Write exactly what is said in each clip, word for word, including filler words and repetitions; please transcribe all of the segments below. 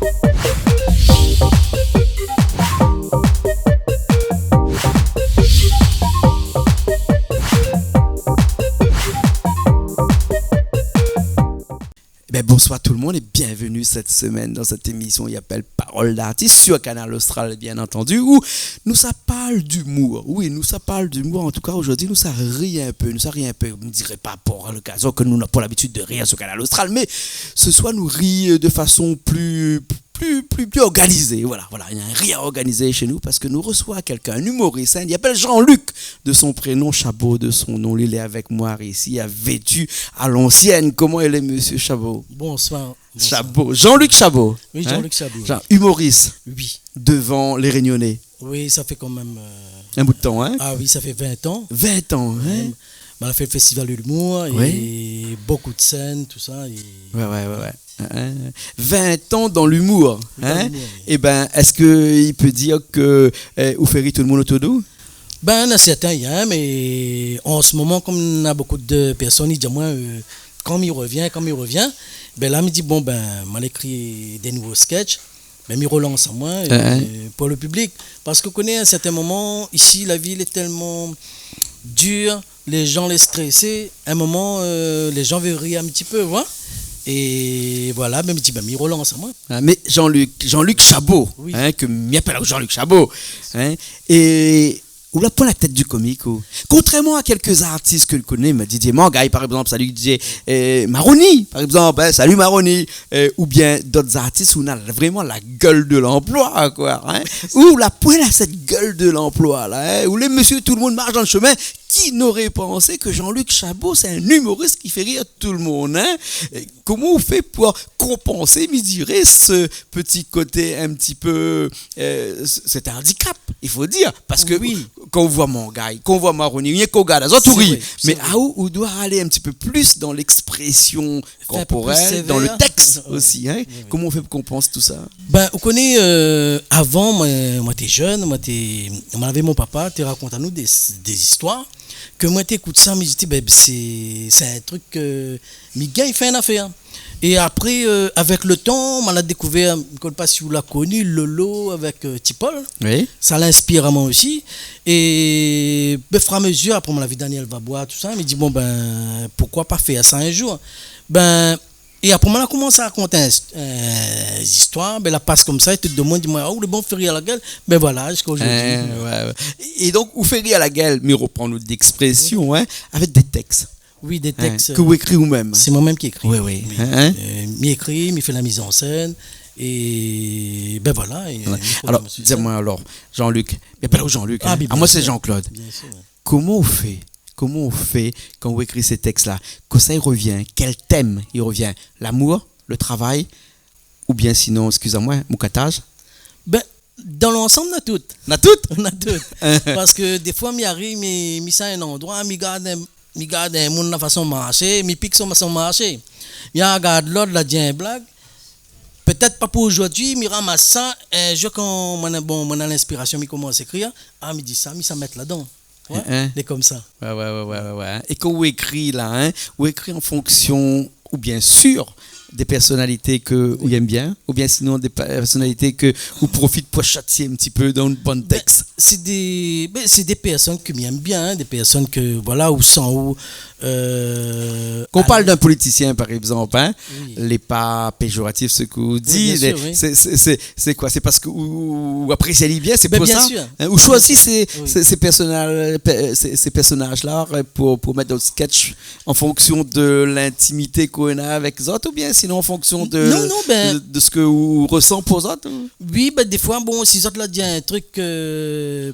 Ében, bonsoir tout le monde é bienvenue cette semaine dans cette émission i apèl Parole d'artiste sur Kanal Austral, bien entendu, où nou sa parl d'imour. Oui, nou sa parl d'imour. En tout cas, aujourd'hui, nou sa ri in pé. Nou sa ri in pé, mi diré pa pou lokazion ke nou na pa labitid de rir sur Kanal Austral, mé se soir, nou ri, euh, de fason pli, pli, pli, pli organizé. Voilà, voilà, néna in rir organizé shé nou parske nou resoi kèlkin, in imoris, in, i apèl Jean-Luc, de son prénom Chabot, de son nom. Li lé avèk moin isi, a véti a l'ansièn. Koman i lé, mésyé Chabot ? Bonsoir. Bonsoir. Chabot. Jean-Luc Chabot. Oui, hein ? Jean-Luc Chabot, oui. Jean-, imoris. Oui. Devan lé Rényoné. Oui, sa fé kan mèm, euh, in bout de tan, hein ? Ah oui, sa fé vin an. Vin an, hein ? Euh, ma la fé le festival de l'humour é bonpé de sèn, tousa, é... Ouais, ouais, ouais, ouais. Hein, hein. Vin an dan l'imour, hein ? Oui, dan l'imour, oui. Ében, èske i pé dir ke, euh, ou fé ri tout le moun otour d'ou ? Ben, néna sèrtin, hein, mé an se moman, kom néna bonpé de pèrsone, i di amoin, euh, kan mi revien, kan mi revien, ben la, mi di, bon, ben, ma la ékri dé nouvo sketch, ben, mi relans amoin, euh, pou le piblik. Parske ou koné, a in sèrtin moman, isi, la vi lé tèlman dir, lé jan lé strésé, a in moman, euh, lé jan vé rir in ti pé, voilà. É voilà, ben, mi di, ben, mi relans amoin. Ah, mé Jean-Luc, Jean-Luc Chabot, hein, ke mi apèl Jean-Luc Chabot, hein, é ou la poin la tèt du komik, ou. Kontrèrman a kèlk artis ke nou koné, ma Didier Mangaye, par égzanp, salu Didier, é Maroni, par égzanp, hein, salu Maroni, euh, oubien d'ot artis, ou na vréman la gueule de l'emploi, koi, hein. Ou la poin la, sèt gueule de l'emploi la, hein, ou lé mésyé tout le moun i marsh dan le shemin, qui n'aurait pensé que Jean-Luc Chabot, c'est un humoriste qui fait rire tout le monde, hein ? É koman ou fé pou konpansé, mi diré, se ti koté in ti pé, euh, se, sèt andikap, i fo dir, parske kan ou voi Mangaye, kan ou voi Maroni, rienk ou gard azot, ou ri. Sé vré, sé vré. Mé aou, ou doi alé in ti pé plis dan lèksprésion korporèl, dan le tèks osi, hein. Fé in pé plis sévèr. Oui, oui. Koman ou fé pou konpans tousa ? Ben, ou koné, euh, avan, moin, moin té jenn, moin té, moin lavé mon papa té rakont anou dé, dé zistoir, ke moin té ékout sa, mi di, ben, sé, sé in trik ke mi gingn fé in afèr. É apré, euh, avèk le tan, moin la dékouvèr, mi koné pa si ou la koni, Lolo avèk, euh, Ti Paul. Oui. Sa la inspir amoin osi. É, ben, fur é a mezir, apré, moin la vi Daniel Vabois, tousa, mi di, bon, ben, poukoi pa fé sa in zour ? Ben, é apré, moin la komans rakont in, in zistoir, ben, la pas konmsa, é tout demoun i di amoin, oh, le bon fé rir la guèl. Ben voilà, ziska zordi. Hein, ouais, ouais. É, é donk, ou fé rir la guèl, mi repran nout lèksprésion, hein, avèk dé tèks. Oui, dé tèks, hein, ke ou ékri ou mèm. Sé moin mèm ki ékri. Oui, oui. Oui. Hein, hein ? Euh, mi ékri, mi fé la mizansèn, é ben voilà, é mi fé la mizansèn. Voilà. Alor, di amoin alor, Jean-Luc, mi apèl aou Jean-Luc, hein. Ah, bien sir. Amoin sé Jean-Claude. Bien sir, ouais. Koman ou fé, koman ou fé kan ou ékri sé tèks-la ? Kosa i revien ? Kèl tèm i revien ? Lamour, le travay, oubien sinon, eskiz amoin, moukataz ? Ben, dan lansanm, na tout. Na tout ? Na tout. Parske défoi, mi ariv, mi, mi sava in androi, mi gard in, mi gard in moun la fason marshé, mi pik son, son marshé. Mi rogard lot, la di in blag. Pétèt pa pou zordi, mi ramas sa, in zour kan moin na, bon, moin na linspirasion, mi komans ékrir, ah, mi di sa, mi sa mèt ladan. Ouais, hein, hein. Lé konmsa. Ouais, ouais, ouais, ouais, ouais, ouais. É kan ou ékri la, hein, ou ékri an fonksion oubien sir dé pèrsonalité ke ou èm bien, oubien sinon dé pèrsonalité ke ou profit pou shatié in ti pé dan out bann tèks ? Ben, sé dé, ben, sé dé pèrsone ke mi èm bien, hein, dé pèrsone ke, voilà, ou san ou, euh, kan ou parl d'in politisien, par égzanp, hein, oui, lé pa péjoratif sak ou di, oui, bien sir, mé oui, sé, sé, sé, sé koi ? Sé parske ou, ou aprési ali bien, sé pou sa ? Ben, bien sir. Hein, ou shoizi sé, oui, sé, sé pèrsona-, pè-, sé, sé pèrsonaz-la, euh, pou, pou mèt dan le sketch an fonksion de lintimité k'ou na avèk zot, oubien sinon an fonksion de, non, non, ben, de, de sak ou resan pou zot, ou ? Oui, ben, défoi, bon, si zot la di in trik, euh,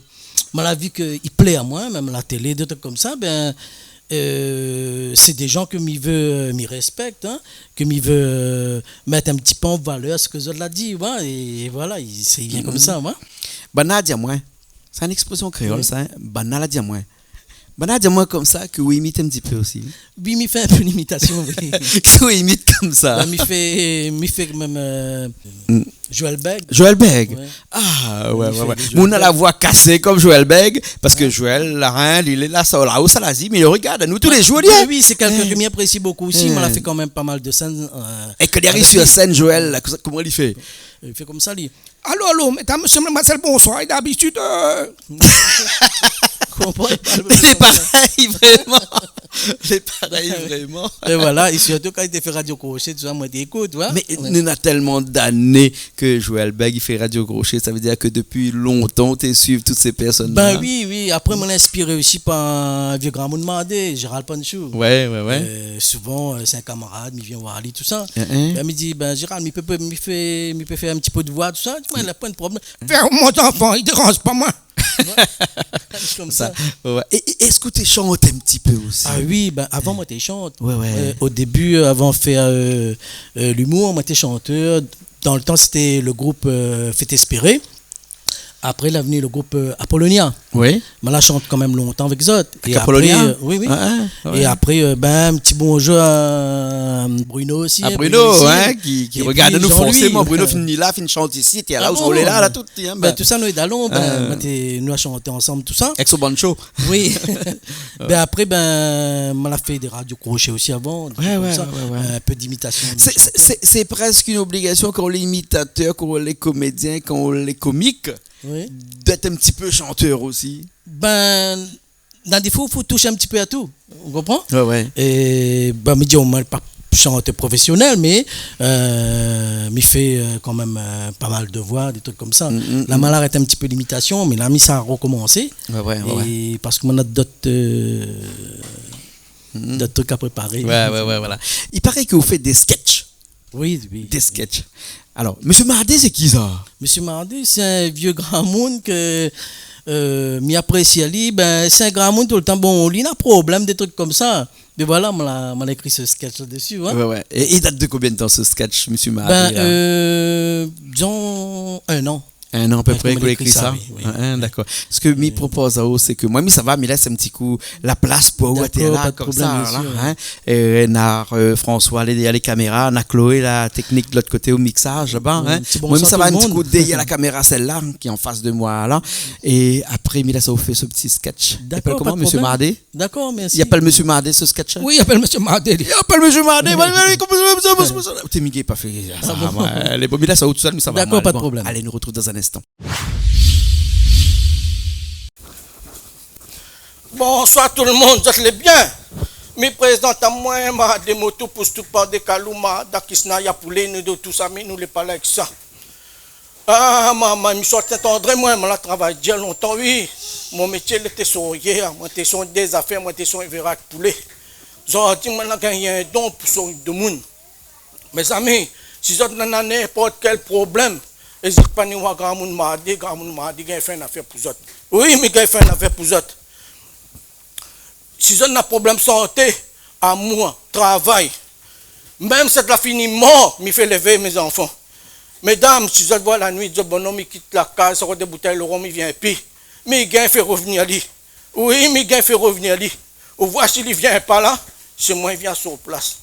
moin la vi ke i plé amoin, mèm la télé, dé trik konmsa, ben, euh, sé dé jan ke mi vé, euh, mi rèspèk, hein, ke mi vé, euh, mèt in ti pé an valèr sak zot la di, ouais, é, é voilà, i, sé bien konmsa, ouais. Banna la di amoin, sé in éksprésion kréol, sa, hein. Banna la di amoin. Banna la di amoin konmsa ke ou imit in ti pé osi. Oui, mi fé in pé limitasion, oui. Ke ou imit konmsa. Ben, mi fé, mi fé kan mèm, euh, Joël Bègue. Joël Bègue. Ouais. Ah, ouais, ouais, ouais. Mi fé dé Joël Bègue. Moun na la voi kasé kom Joël Bègue, parske Joël, la, hein, li lé la, sa, la, ousa la di, mé li rogard anou tou lé zour, li, hein. Oui, oui, sé kèlkin ke mi aprési bonpé osi. Moin la fé kan mèm pa mal de sèn, euh, avèk li. É ke li ariv sur sèn, Joël, la, kosa, koman li fé ? Li fé konmsa, li: « Alo, alo, médam, mésyé, madmwazèl, bonswar. » É dabitid, euh, konpran pa lo... Lé parèy vréman. Lé parèy vréman. É voilà, é sirtou kan li té fé Radio Crochet, tousa, mwin té ékout, ouais. Mé néna tèlman d'ané ke Joël Bègue i fé Radio Crochet, sa i vé dir ke dopi lontan ou té suiv tout sé pèrsone-la. Ben oui, oui. Apré, mwin lé inspiré osi par vié gramoun Madé, Gérald Panchou. Ouais, ouais, ouais. Euh, souvan, euh, sé in kamarad, mi vien oir li, tousa. Hein, hein. Bin, mi di, bin, Gérald, mi pé, pé, mi fé, mi pé fé in ti pé de voi, tousa. Li di, « Mwin, la, pa de problèm. » « Fé, mon zanfan, i déranz pa mwin. » Ouais, konmsa. Sa, ouais, ouais. É, é èske ou té shant in ti pé osi ? Ah oui, bin, avan, mwin té shant. Ouais, ouais. Euh, o débi, euh, avan fé, euh, euh, limour, mwin té shantèr. Dan lo tan, sété lo group, euh, Fé Té Espéré. Apré, la vni lo group, euh, Apolonia. Oui. Mwin la shant kanmèm lontan avèk zot. Avèk Apolonia ? É apré, euh, oui, oui. Ah, ah, ouais. É apré, euh, bin, ti bonjour à Bruno osi, hein, Bruno, Bruno osi. Hein, ki, ki rogard anou forséman. Épi Jean-Louis. Bruno fine la, fine shant isi, té la, ou lé la, la, tout, hein, bin, tousa, nou lé dalon, bin, nou té, nou la shanté ansanm, tousa. Avèk son bann sho. Oui. Bin, apré, bin, mwin la fé dé Radio Crochet osi avan, dé trik konmsa. Ouais, ouais, ouais, ouais. In pé d'imitasion. Sé, sé, sé, sé prèsk in obligasion kan ou lé imitatèr, kan ou lé komédien, kan ou lé komik, d'èt in ti pé shantèr osi. Oui. Bin, dan défo, fo toush in ti pé a tout. Ou konpran ? Ouais, ouais. É, bin, mi di, mwin, pa shantèr profésionèl, mé, euh, mi fé, euh, kanmèm, euh, pa mal de voi, dé trik konmsa. Mm, mm. La, mwin la arèt in ti pé l'imitasion, mé la, mi sa rokomansé. Ouais, ouais, ouais, ouais. É parske mwin néna dot, euh, dot trik a préparé. Ouais, ouais, ouais, voilà. I paré ke ou fé dé sketch. Oui, oui. Dé sketch. Alor, Mésyé Madé, sé kisa ? Mésyé Madé, sé in vié gramoun ke, euh, mi aprési ali. Bin, sé in gramoun toultan, bon, li na problèm, dé trik konmsa. Mé voilà, mwin la, mwin la ékri se sketch la dési, ouais. Ouais, ouais. É i dat de konbien d'tan, se sketch, Mésyé Madé, la ? Bin, euh, dizon, in an. In an a pé pré ke ou la ékri sa. Ouais, ke mwin la ékri sa, oui, oui. Hein, hein, dakor. Sak mi propoz aou, sé ke mwin, mi sava, mi lès in ti kou la plas pou ou, atèr la, konmsa, la, hein. Dakor, pa de problèm, bien sir. É na, euh, François, lé dèrièr lé kaméra, na Chloé, la teknik, de lot koté, o miksaz, laba, hein. Oui, in ti bonswar tout lo moun. Mwin, mi sava in ti kou dèrièr la kaméra, sèl-la, ki lé an fas de mwin, la. É apré, mi lès aou fé se ti sketch. Dakor, pa de problèm. I apèl koman, Mésyé Madé ? Dakor, mèrsi. I apèl Mésyé Madé, se sketch-la ? Oui, i apèl Mésyé Madé. I apèl Mésyé Madé. Ou té mi gingn pa fé sa, mwin, lé bon, mi lès aou tousèl, mi sava mal. Dakor, pa de problèm. Bon, alé, nou artrouv dan in instan. Bonswar tout lo moun, zot lé bien ? Mi prézant amwin, Madé Moto, Poustou, Pandé Kalou, Mada, Kisna, Yapoulé, nou dé tousa, mé nou lé pa la èk sa. Ah, momon, mi sort Sint-André, mwin, mwin la travay dir lontan, oui. Mon métié, lété sourièr, mwin té sori dé zafèr, mwin té sori véra èk poulé. Zordi, mwin la gingn in don pou sori demoun. Mézami, si zot néna ninport kèl problèm, ézit pa ni oir gramoun Madé, gramoun Madé gingn fé in nafèr pou zot. Oui, mi gingn fé in nafèr pou zot. Si zot néna problèm santé, amour, travay, mèm si zot la fini mor, mi fé lévé mon zanfan. Médam, si zot voi la nuit, zot bonom i kit la kaz, sa koté boutèy lo rom, i vien pi, mi gingn fé revnir ali. Oui, mi gingn fé revnir ali. Ou voi, si li vien pa la, sé mwin i vien sir plas.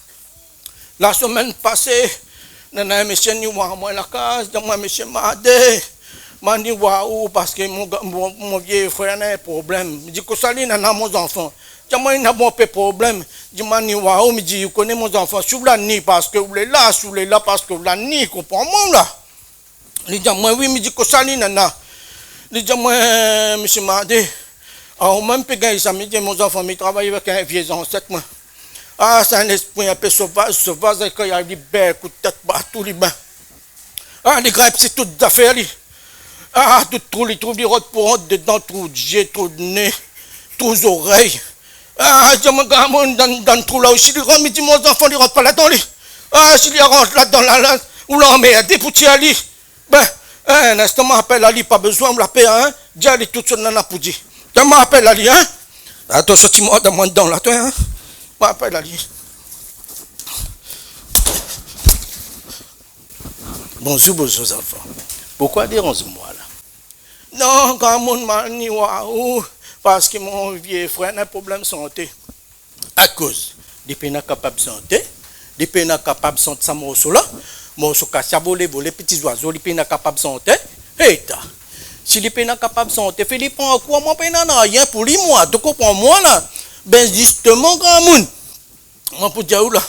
La semèn pasé, néna in mésyé ni oir amwin la kaz, di amwin, « Mésyé Madé, ma ni oir aou parske mon ga-, mon, mon vié frèr na in problèm. » Mi di, « Kosa li néna, mon zanfan ? » Di amwin, « Li néna bonpé problèm. » Di, « Ma ni oir aou. » Mi di, « Ou koné, mon zanfan, si ou la ni, parske ou lé la, si ou lé la, parske ou la ni, konpran mwin la. » Li di amwin, « Oui. » Mi di, « Kosa li néna ? » Li di amwin, « Mésyé Madé, aou mèm pé gingn sa. » Mi di, « Mon zanfan, mi travay avèk in vié zansèt, mwin. Ah, sé in léspri in pé sovaz, sovaz, é kan i ariv, li bèl kout tèt partou, li bin. Ah, li grinp si tout zafèr, li. Ah, tout trou li trouv, li rant pou rant dedan, trou d'zié, trou d'né, trou zorèy. Ah, di amwin, gramoun, dan, dan trou la osi li rant. » Mi di, « Mon zanfan, li rant pa ladan, li. Ah, si li rant ladan la, la, ou la anmèrdé pou tir ali. » Bin, in instan, ma apèl ali, pa bézwin ou la pèr, hein. Di ali tout sak ou néna pou di. Di, ma apèl ali, hein. Atann, soti mor dan mon dan la, toi, hein. Ma apèl ali. Bonzour, bonzour, zanfan. Poukwa déranz amwin la ? Non, gramoun, ma ni oir aou, parske mon vié frèr na in problèm santé. Akoz li péna kapab santé, li péna kapab shant sa morso la, morso Kasia volé, volé, piti zwazo, li péna kapab santé. Éta, si li péna kapab santé, fé li pran kour, mwin péna arien pou li, mwin, ou konpran mwin la. Bin, zistoman, gramoun, mwin pou di aou la,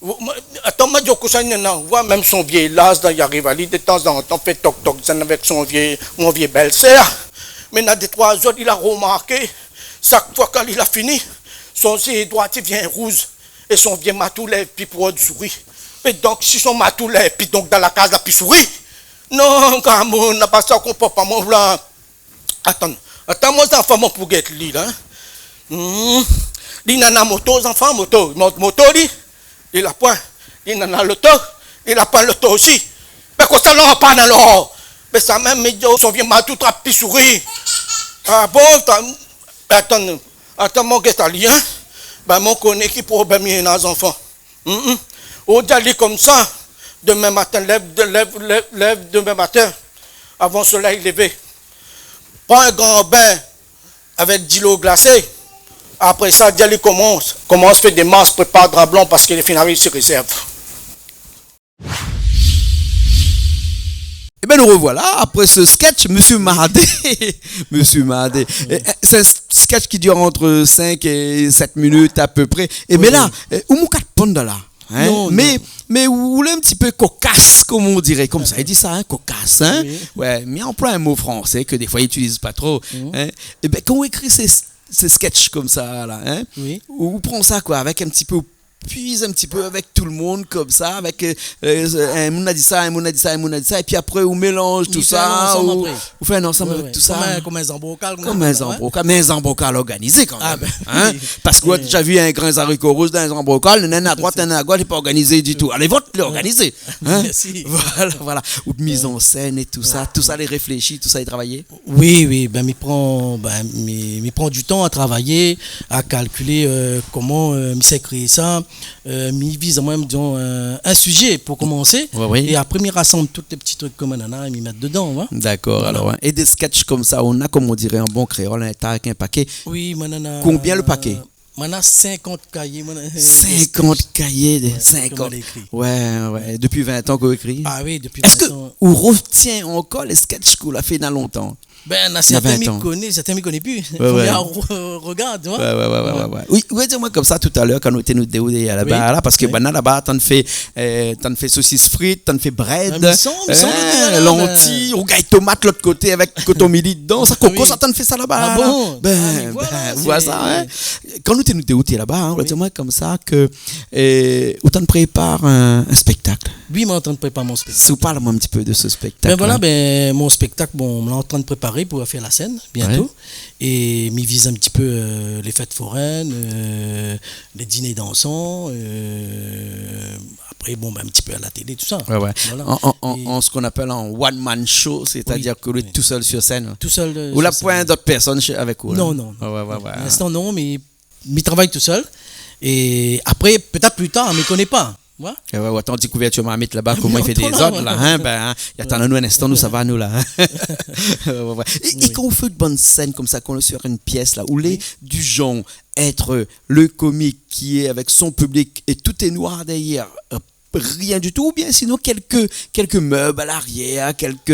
Ou, mwin, atann, mwin di aou kosa li néna, ou oi, mèm son vié laz, dan, li ariv ali, de tanzantan, fé tok-tok, zèn avèk son vié, mon vié bèl-sèr. Mé na dé-troi zot, li la romarké, shak foi kan li la fini, son zié droit i vien rouz, é son vié matou lèv pi pou ot souri. É donk, si son matou lèv pi, donk, dan la kaz la pi souri. Non, gramoun, na pa sa, ou konpran pa, mon la. Atann, atann, mon zanfan, mon pou gèt li la, in. Hmm. Li néna moto, zanfan, moto. Mont moto, li. Li la pwin. Li néna loto. Li la pwin loto osi. Mé kosa la, pa néna lor. Mé sa mèm, mi di aou, son vié matou la pi souri. Ah bon, ta-, atann, atann, mon gèt ali, in. Bin, mon koné ki problèm li néna, zanfan. Mhm. Ou di ali konmsa, domin matin, lèv, de, lèv, lèv, lèv domin matin, avan solèy lévé. Pran in gran bin avèk dilo glasé. Apré sa, di ali komans, komans fé dé mars, prépar dra blan, paske lé fine ariv si rézèrv. Ében, nou revoilà apré se sketch, Mésyé Mardé. Mésyé Mardé. Oui. É, é, sé in s-, sketch ki dir ant sink é sèt minit a pé pré. É, oui, mé la, oui, é, ou moukat pon dan la, in ? Non, mé, non, mé ou lé in ti pé kokas, konm i diré, konmsa. Dakor. I di sa, in, kokas, in ? Oui. Wé, mi anploi in mo fransé ke défoi i itiliz pa tro, in ? Mhm. Ében, kan ou ékri se, se sketch konmsa la, in ? Oui. Ou pran sa, koi, avèk in ti pé, ou puiz in ti pé avèk tout le monde konmsa, avèk, euh, euh, in moun la di sa, in moun la di sa, in moun la di sa, épi apré ou mélanz tout sa, ou fé in ansanm apré. Ou fé in ansanm avèk tout sa. Wé, wé. Konm in, konm in zanbrokal, konm in zanbrokal, wé. Mé in zanbrokal organizé kan mèm, in ? Ah, bin oui. Paske ou la déza vi in grin zariko rouz dan in zanbrokal, néna in a droit, néna in a gosh, lé pa organizé ditou. Alé, vot, lé organizé, in ? Mèrsi. Voilà, voilà. Ou de miz an sèn é tout sa, tout sa lé réfléshi, tout sa lé travayé ? Oui, oui, bin, mi pran, bin, mi, mi pran du tan a travay, a kalkilé, euh, koman, euh, mi sa kréé sa, euh, mi viz amwin, dizon, euh, in sizé pou komansé. Wé, wé. É apré, mi rasanm tout lé ti trik ke mwin néna, mi mèt dedan, wé. Dakor, alor, wé. É dé sketch konmsa, ou néna, konm i diré an bon kréol, in ta èk in paké. Oui, mwin néna. Konbien le paké ? Mwin néna sinkant kayé, mwin néna. Sinkant kayé, wé, sinkant. Wé, wé. Dopi vin an ke ou ékri ? Ah oui, dopi vin an. Èske ou retien ankor lé sketch ke ou la fé na lontan ? Bin, na sèrtin mi koné, sèrtin mi koné pi. Wé, wé. Fo mi re-, regard, wé. Wé, wé, wé. Oui, ou la di amwin konmsa talèr, kan nou té nou dé, ou té laba la, paske banna laba, tann fé, euh, tann fé sosis frit, tann fé brèd, lanti, rougay tomat lot koté avèk koton mili dedan, sa, koko, sa, tann fé sa laba la. Ah bon ? Bin, ou oi sa, in ? Kan nou té nou dé, ou té laba, in, ou la di amwin konmsa ke, euh, ou tann prépar in, in spéktak. Oui, mi antann prépar mon spéktak. Si ou parl amwin in ti pé de se spéktak la. Bin voilà, bin, mon spéktak, bon, mi lé antrinn préparé pou fé la sèn, bientôt. Wé. É mi viz in ti pé, euh, lé fèt forin, euh, lé diné dansan, euh, apré, bon, bin, in ti pé a la télé, tout sa. Wé, wé. Voilà. An, an, an, an sak i apèl an one man show, sétadir ke ou lé tousèl sur sèn. Tousèl, euh, sur sèn. Ou la pwin dot pèrsone avèk ou, in ? Non, non, non. Wé, wé, wé, wé. Pou linstan, non, mé mi travay tousèl. É apré, pétèt pli tar, mi koné pa. Wé. É wé, wé, atann, dékouvèr marmit laba, koman i fé dézord la, in, bin, in, i atann anou in instan, nou sava, nou la, in. Wé, wé, wé. É, é kan ou fé in bann sèn konmsa, kan ou lé sur in pyès la, ou lé du genre être le comique qui est avec son public et tout est noir derrière, euh, rien du tout, oubien sinon quelques, quelques meubles à l'arrière, quelques,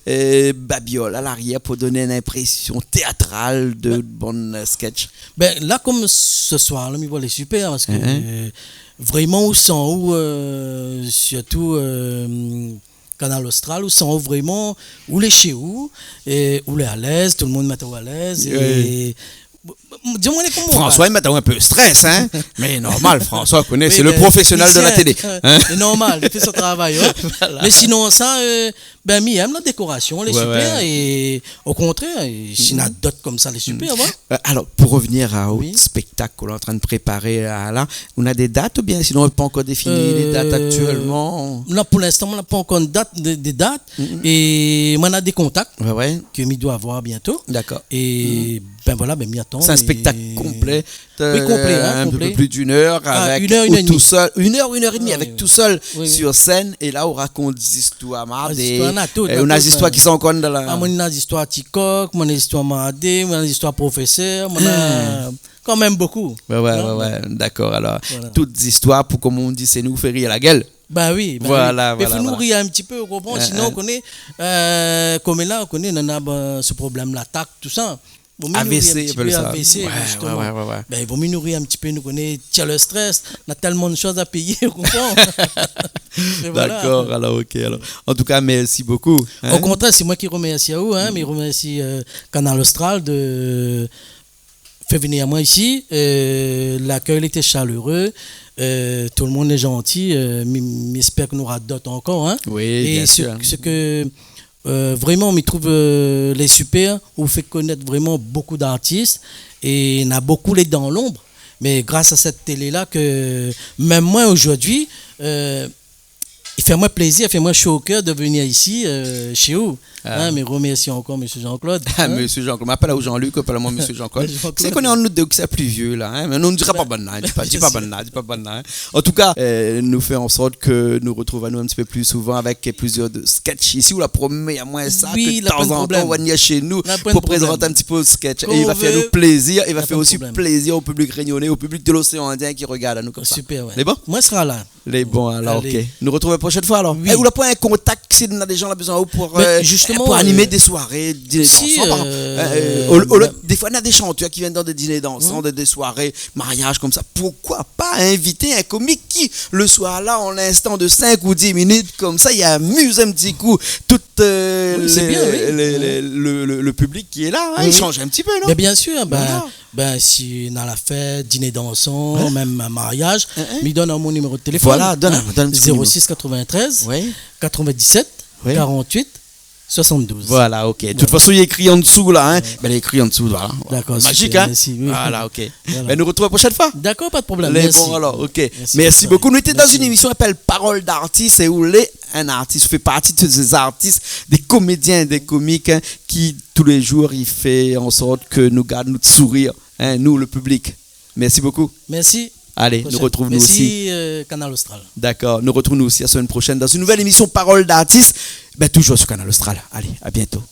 euh, babioles à l'arrière pour donner une impression théâtrale de bon, euh, sketch. Bin, la, konm se soir la, mi voi lé super, paske, euh, vréman, ou san ou, euh, sirtou, euh, Kanal Austral, ou san ou vréman, ou lé shé ou, é ou lé alèz, tout le moun i mèt aou alèz, é Di amwin, koman François, i mèt aou in pé strès, in ? Mé normal, François, ou koné, sé le professionnel de la télé, in ? Sé normal, li fé son travay, wé. Voilà. Mé sinon, sa, euh, bin, mi èm la dékorasion, lé super, é o kontrèr, é si néna dot konmsa, lé super, wé. Euh, alor, pou revenir a, o spéktak ke ou lé antrinn préparé la, la, ou néna dé dat oubien sinon ou la pankor défini lé dat aktièlman ? Non, pou linstan, nou la pankor in dat, dé, dé dat. É mwin néna dé kontak ke mi doi avoir bientôt. Dakor. É bin voilà, bin, mi atann. Sé in spéktak konplé, in pé plis d'in èr, avèk ou tousèl. In èr, in èr é demi, avèk tousèl sur sèn. É la, ou rakont zistoir, mardé. Zistoir, na tout, na tout. Ou néna zistoir ki sort ankor dan la... Ah, mwin néna zistoir tikok, mwin néna zistoir mardé, mwin néna zistoir profésèr, mwin néna kan mèm bokou. Wé, wé, wé, dakor. Alor, tout zistoir pou, konm i di, sé nou fé rir la gèl. Ba oui, ba oui. Voilà, voilà. Mé fo nou ri in ti pé, ou konpran ? Sinon, ou koné, euh, koméla, ou koné, nana, bin, se problèm latak, tout sa. Vo myé nou ri in ti pé, A V C, i apèl sa. A V C, zistoman. Ouais, ouais, ouais, ouais. Bin, vo myé nou ri in ti pé, nou koné, tya le strès, na tèlman de shoz a péyé, ou konpran ? É voilà. Dakor, alor, OK, alor. An tou ka, mèrsi bokou, in. O kontrèr, sé moin ki romèrsi aou, in, mé romèrsi, euh, Kanal Austral de fé vnir amoin isi. Euh, lakèy lété shaléré, euh, tout le moun lé zanti, euh, mi, mi èspèr ke nou nora dot ankor, in. Oui, bien sir. É sak, sak, euh, vréman, mi trouv, euh, lé sipèr, ou fé konèt vréman bokou d'artis, é na bokou lé dan lonb. Mé gras a sèt télé-la ke mèm moin, zordi, euh, i fé amoin plézir, i fé amoin sho o kèr de vnir isi, euh, shé ou. Ah. In, mi romèrsi ankor Mésyé Jean-Claude, in. Ah, Mésyé Jean-Claude. Mi apèl aou Jean-Luc, apèl amoin Mésyé Jean-Claude. Jean-Claude. Sé koné, nou dé, sé pli vyé la, in, mé nou, nou dira pa bann la, in, di pa, di pa bann la, di pa bann la, in. An tou ka, euh, nou fé an sort ke nou rotrouv anou in ti pé pli souvan avèk plizyèr de sketch isi, ou la promi amoin sa, ke tanzantan ou va vnir shé nou pou prézant in ti pé sketch. Oui, la poin de problèm. Kan ou vé. É i va fé anou plézir, i va fé osi plézir o piblik rényoné, o piblik de l'océan Indien ki rogard anou konmsa. Super, ouais. Lé bon ? Moin sra la. Lé bon, alor, OK. Alé. Nou rotrouv la proshèn foi, alor. Oui. É ou la promièr kontak, si na dé jan la bezoin aou pou, euh, pou animé dé soiré, diné dansan, par égzanp. Bin, zistoman, euh, si, euh, euh, o, o, défoi, na dé shantèr ki vien dan dé diné dansan, dé, dé soiré maryaz konmsa. Poukoi pa invit in komik ki, le soir-la, an linstan de sink ou dis minit, konmsa, i amiz in ti kou tout, euh, lé, lé, lé, le, le, le piblik ki lé la, in, i shanj in ti pé, non ? Oui, c'est bien, oui. Mé bien sir, bin, voilà. Bin, si na la fèt, diné dansan, mèm maryaz, mi donn aou mon niméro de téléfone. Voilà, donn, donn in ti pé le niméro. Zéro six quatre-vingt-treize, quatre-vingt-dix-sept, quarante-huit, soixante-douze. Voilà, OK. De tout fason, lé ékri an dsou la, in. Ouais. Bin, lé ékri an dsou, voilà. Dakor, super, mèrsi, oui. Mazik, in. Voilà, OK. Voilà. Bin, nou rotrouv la proshèn foi. Dakor, pa de problèm, mèrsi. Lé bon, alor, OK. Mèrsi bokou. Nou lété dan in émisyon i apèl Parole d'artiste, é ou lé in artis, ou fé parti de sé artis, dé komédien, dé komik, in, ki tou lé zour i fé an sort ke nou gard nout sourir, in, nou, le piblik. Mèrsi bokou. Mèrsi. Alé, nou rotrouv nou osi. Mèrsi, euh, Kanal Austral. Dakor, nou rotrouv nou osi la semèn proshèn dan in nouvèl émisyon Parole d'artiste. Bin, touzour su Kanal Austral. Alé, à bientôt.